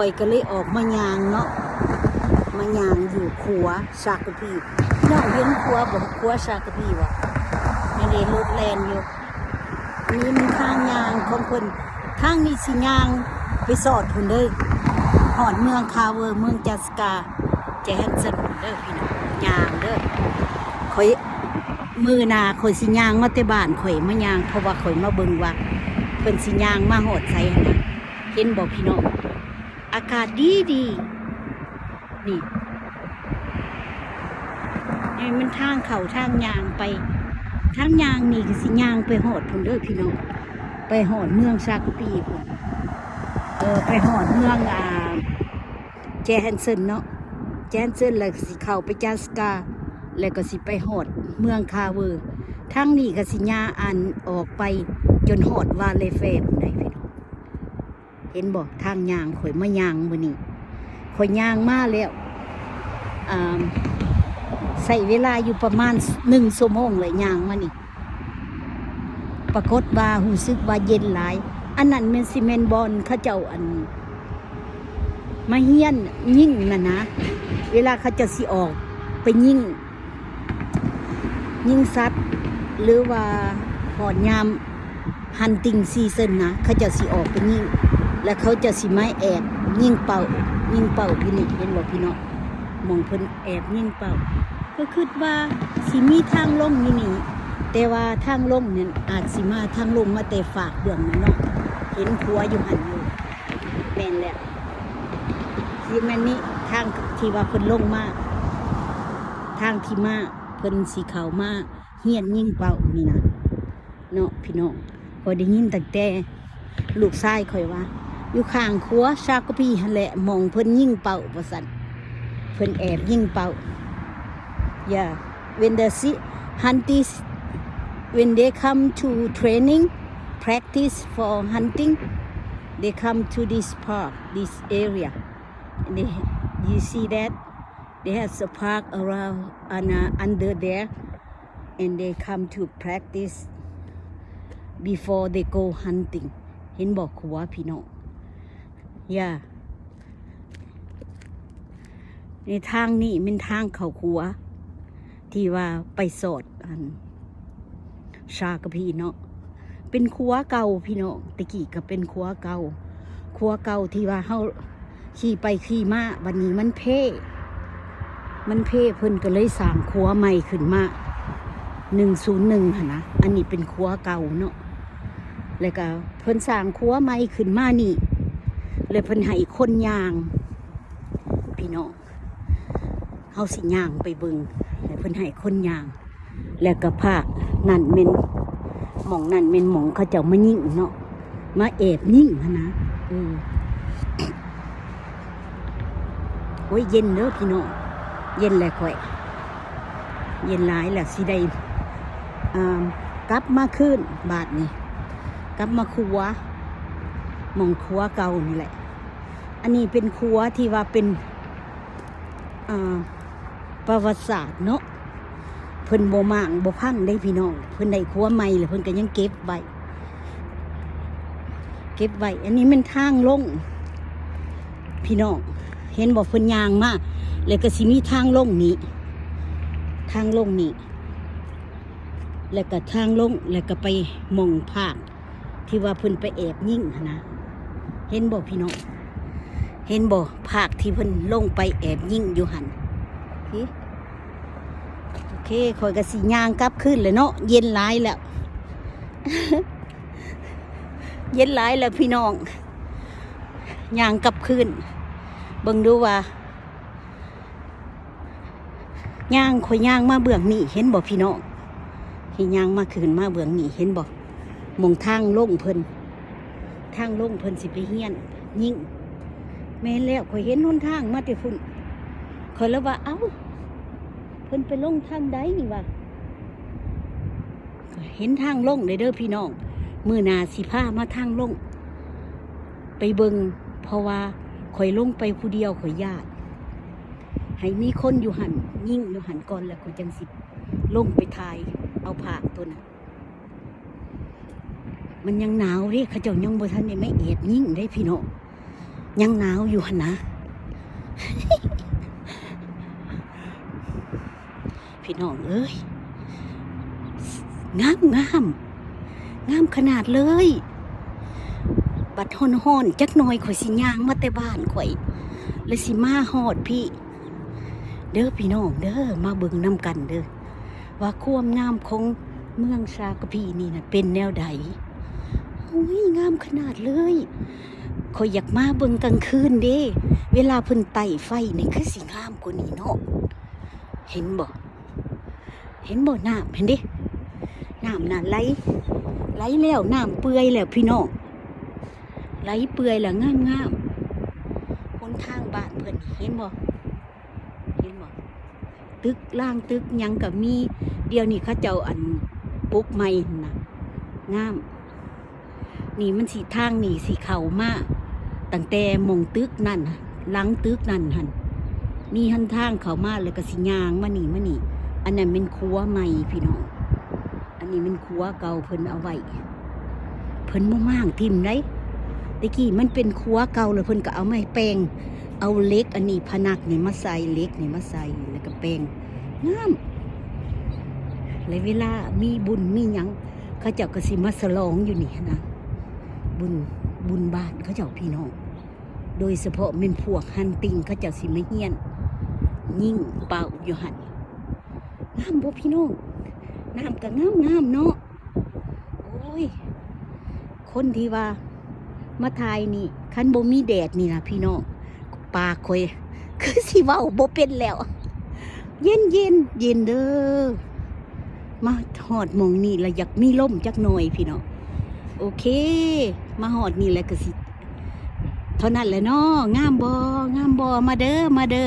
ຂ້ອຍກໍເລີຍອອກມາຍ່າງເນາະ ມາຍ່າງຢູ່ຂົວຊາກະພີ. ນ້ອງເຫັນຂົວບໍ່? ຂົວຊາກະພີບໍ່? ແມ່ນເດ້ ລົດແລ່ນຢູ່. ນີ້ມັນທາງຍ່າງຂອງເພິ່ນ. ທາງນີ້ຊິຍ່າງໄປສອດພຸ້ນເດີ້ ຮອດເມືອງຄາເວີ ເມືອງຈັດສະກາ ແຈແຮນເຊິນພຸ້ນເດີ້ພີ່ນ້ອງ. ຍ່າງເດີ້ ຂ້ອຍ ມື້ໜ້າຂ້ອຍຊິຍ່າງມາແຕ່ບ້ານຂ້ອຍມາຍ່າງ ເພາະວ່າຂ້ອຍມາເບິ່ງວ່າເພິ່ນຊິຍ່າງມາຮອດໃສຫັ້ນນະ. ເຫັນບໍ່ພີ່ນ້ອງ? ອາກາດດີໆ ນີ້ ນີ້ມັນທາງເຂົ້າທາງຍ່າງໄປ. ທາງຍ່າງນີ້ກໍຊິຍ່າງໄປຮອດພຸ້ນເດີ້ພີ່ນ້ອງ ໄປຮອດເມືອງຊາກະປີພຸ້ນ. ເອີ ໄປຮອດເມືອງ ອ່າ ແຈແຮນເຊິນເນາະ ແຈແຮນເຊິນ ແລ້ວກໍຊິເຂົ້າໄປຈັດສະກາ ແລ້ວກໍຊິໄປຮອດເມືອງຄາເວີ. ທາງນີ້ກໍຊິຍ່າງອັນອອກໄປຈົນຮອດວາເລແຟພຸ້ນໃດ໋ພີ່ນ້ອງ. ເຫັນບໍ່? ທາງຍ່າງ ຂ້ອຍມາຍ່າງມື້ນີ້ ຂ້ອຍຍ່າງມາແລ້ວ ອ່າ ໃຊ້ເວລາຢູ່ປະມານໜຶ່ງຊົ່ວໂມງເລີຍຍ່າງມານີ້. ປາກົດວ່າຮູ້ສຶກວ່າເຢັນຫຼາຍ. ອັນນັ້ນແມ່ນ ຊິແມ່ນບ່ອນເຂົາເຈົ້າ ອັນ ມາຮຽນຍິງນັ້ນນະ ເວລາເຂົາເຈົ້າຊິອອກໄປຍິງ ຍິງສັດ ຫຼືວ່າຮອດຍາມ hunting season ນະ ເຂົາເຈົ້າຊິອອກໄປຍິງ ແລ້ວເຂົາເຈົ້າຊິມາແອບຍິງເປົ້າ ຍິງເປົ້າຢູ່ນີ້. ເຫັນບໍ່ພີ່ນ້ອງ? ໝ່ອງເພິ່ນແອບຍິງເປົ້າ ກໍຄິດວ່າຊິມີທາງລົງຢູ່ນີ້ ແຕ່ວ່າທາງລົງນັ້ນອາດຊິມາ ທາງລົງມາແຕ່ຟາກເບື້ອງນັ້ນເນາະ. ເຫັນຂົວຢູ່ຫັ້ນຢູ່. ແມ່ນແລ້ວ ຊິແມ່ນນີ້ ທາງທີ່ວ່າເພິ່ນລົງມາ ທາງທີ່ມາ ເພິ່ນຊິເຂົ້າມາຮຽນຍິງເປົ້ານີ້ນະເນາະພີ່ນ້ອງ. ຂ້ອຍໄດ້ຍິນຕັ້ງແຕ່ລູກຊາຍຂ້ອຍວ່າ ຢູ່ຂ້າງຂົວຊາກະປີຫັ້ນແຫຼະ ໝ່ອງເພິ່ນຍິງເປົ້າວ່າຊັ້ນ ເພິ່ນແອບຍິງເປົ້າ. Yeah, when the si- hunters, when they come to training, practice for hunting, they come to this park, this area. And they, you see that? They have a park around and, uh, under there. And they come to practice before they go hunting. ເຫັນບໍ່? ຂົວພີ່ນ້ອງ. Yeah. ໃນທາງນີ້ແມ່ນທາງເຂົ້າຂົວ ທີ່ວ່າໄປສອດອັນຊາກະພີເນາະ. ເປັນຂົວເກົ່າພີ່ນ້ອງ ແຕ່ກີ້ກໍເປັນຂົວເກົ່າ ຂົວເກົ່າທີ່ວ່າເຮົາຂີ່ໄປຂີ່ມາ. ບັດນີ້ມັນເພ ມັນເພ ເພິ່ນກໍເລີຍສ້າງຂົວໃໝ່ຂຶ້ນມາ ໜຶ່ງສູນໜຶ່ງຫັ້ນນະ. ອັນນີ້ເປັນຂົວເກົ່າເນາະ ແລ້ວກໍເພິ່ນສ້າງຂົວໃໝ່ຂຶ້ນມານີ້ ແລ້ວເພິ່ນໃຫ້ຄົນຍ່າງ ພີ່ນ້ອງ ເຮົາຊິຍ່າງໄປເບິ່ງ ແລ້ວເພິ່ນໃຫ້ຄົນຍ່າງ ແລ້ວກໍພາກນັ້ນແມ່ນ ໝ່ອງນັ້ນແມ່ນໝ່ອງເຂົາເຈົ້າມາຍິງເນາະ ມາແອບຍິງຫັ້ນນະ. ເອີ ໂອ້ຍ ເຢັນເດີພີ່ນ້ອງ ເຢັນແລ້ວຂ້ອຍ ເຢັນຫຼາຍແລ້ວ ຊິໄດ້ ອ່າ ກັບມາຄືນບາດນີ້ ກັບມາຂົວ ໝ່ອງຂົວເກົ່ານີ້ແຫຼະ. ອັນນີ້ເປັນຂົວທີ່ວ່າເປັນ ອ່າ ປະຫວັດສາດເນາະ ເພິ່ນບໍ່ມ້າງບໍ່ພັງເດ້ພີ່ນ້ອງ. ເພິ່ນໄດ້ຂົວໃໝ່ແລ້ວ ເພິ່ນກໍຍັງເກັບໄວ້ ເກັບໄວ້. ອັນນີ້ແມ່ນທາງລົງ ພີ່ນ້ອງ ເຫັນບໍ່? ເພິ່ນຍ່າງມາ ແລ້ວກໍຊິມີທາງລົງນີ້ ທາງລົງນີ້ ແລ້ວກໍທາງລົງ ແລ້ວກໍໄປໝ່ອງພາກ ທີ່ວ່າເພິ່ນໄປແອບຍິງຫັ້ນນະ. ເຫັນບໍ່ພີ່ນ້ອງ? ເຫັນບໍ່? ພາກທີ່ເພິ່ນລົງໄປແອບຍິງຢູ່ຫັ້ນ. ໂອເຄ ຂ້ອຍກໍຊິຍ່າງກັບຄືນແຫຼະເນາະ ເຢັນຫຼາຍແລ້ວ ເຢັນຫຼາຍແລ້ວພີ່ນ້ອງ. ຍ່າງກັບຄືນ ເບິ່ງດູວ່າ ຍ່າງ ຂ້ອຍຍ່າງມາເບື້ອງນີ້ ເຫັນບໍ່ພີ່ນ້ອງ? ຂ້ອຍຍ່າງມາຂຶ້ນມາເບື້ອງນີ້ ເຫັນບໍ່? ໝ່ອງທາງລົງເພິ່ນ ທາງລົງເພິ່ນຊິໄປຮຽນຍິງ. ແມ່ນແລ້ວ ຂ້ອຍເຫັນຫົນທາງມາແຕ່ພຸ້ນ ຂ້ອຍລະວ່າ ເອົ້າ ເພິ່ນໄປລົງທາງໃດນີ້ວະ? ເຫັນທາງລົງເດ້ ເດີພີ່ນ້ອງ. ມື້ໜ້າຊິພາມາທາງລົງໄປເບິ່ງ ເພາະວ່າຂ້ອຍລົງໄປຜູ້ດຽວ ຂ້ອຍຢ້ານ. ໃຫ້ມີຄົນຢູ່ຫັ້ນ ຍິງຢູ່ຫັ້ນກ່ອນ ແລ້ວຂ້ອຍຈັ່ງຊິລົງໄປຖ່າຍເອົາພາບໂຕນັ້ນ. ມັນຍັງໜາວເດ້ ເຂົາເຈົ້າຍັງບໍ່ທັນໄດ້ມາແອບຍິງເດ້ພີ່ນ້ອງ. ຍັງໜາວຢູ່ຫັ້ນນະ ພີ່ນ້ອງເອີຍ ງາມ ງາມ ງາມຂະໜາດເລີຍ. ບັດຮ້ອນໆ ຈັກໜ່ອຍຂ້ອຍຊິຍ່າງມາແຕ່ບ້ານຂ້ອຍ ແລ້ວຊິມາຮອດພີ້ເດີພີ່ນ້ອງເດີ ມາເບິ່ງນຳກັນເດີ ວ່າຄວາມງາມຂອງເມືອງສາກະພີນີ້ນະເປັນແນວໃດ. ໂອ້ຍ ງາມຂະໜາດເລີຍ. ຂ້ອຍຢາກມາເບິ່ງກາງຄືນເດ້ ເວລາເພິ່ນໄຕ້ໄຟນີ້ຄືຊິງາມກວ່ານີ້ເນາະ. ເຫັນບໍ່ ເຫັນບໍ່ ນ້ຳ ເຫັນເດ້ ນ້ຳນະໄຫຼ ໄຫຼແລ້ວ ນ້ຳເປື່ອຍແລ້ວພີ່ນ້ອງ ໄຫຼເປື່ອຍແລ້ວ ງາມໆ. ຫົນທາງບ້ານເພິ່ນ ເຫັນບໍ່ ເຫັນບໍ່ ຕຶກລາງຕຶກຫຍັງກະມີ. ດຽວນີ້ເຂົາເຈົ້າ ອັນ ປຸກໃໝ່ຫັ້ນນະ ງາມ. ນີ້ມັນຊິ ທາງນີ້ຊິເຂົ້າມາຕັ້ງແຕ່ໝ່ອງຕຶກນັ້ນ ຫຼັງຕຶກນັ້ນຫັ້ນ ມີຫົນທາງເຂົ້າມາ ແລ້ວກະຊິຍ່າງມານີ້ ມານີ້. ອັນນັ້ນແມ່ນຂົວໃໝ່ພີ່ນ້ອງ ອັນນີ້ແມ່ນຂົວເກົ່າເພິ່ນເອົາໄວ້ ເພິ່ນບໍ່ມ້າງຖິ້ມໃດ. ແຕ່ກີ້ມັນເປັນຂົວເກົ່າ ແລ້ວເພິ່ນກະເອົາມາແປງ ເອົາເຫຼັກອັນນີ້ ພະນັກນີ້ມາໃສ່ ເຫຼັກນີ້ມາໃສ່ ແລ້ວກະແປງ ງາມ. ແລະເວລາມີບຸນມີຫຍັງ ເຂົາເຈົ້າກະຊິມາສະຫຼອງຢູ່ນີ້ຫັ້ນນະ ບຸນ ບຸນບ້ານເຂົາເຈົ້າພີ່ນ້ອງ. ໂດຍສະເພາະແມ່ນພວກຮັນຕິງ ເຂົາເຈົ້າຊິມາຮຽນຍິງເປົ້າຢູ່ຫັ້ນ. ງາມບໍ່ພີ່ນ້ອງ ນ້ຳກະງາມໆເນາະ. ໂອ້ຍ ຄົນທີ່ວ່າມາຖ່າຍນີ້ ຄັນບໍ່ມີແດດນີ້ນະພີ່ນ້ອງ ປາກຂ້ອຍຄືຊິເວົ້າບໍ່ເປັນແລ້ວ. ເຢັນໆ ເຢັນເດີ. ມາຮອດໝ່ອງນີ້ລະຢາກມີລົມຈັກໜ່ອຍພີ່ນ້ອງ. ໂອເຄ ມາຮອດນີ້ແລ້ວກະຊິເທົ່ານັ້ນແຫຼະເນາະ. ງາມບໍ່ ງາມບໍ່ ມາເດີ ມາເດີ.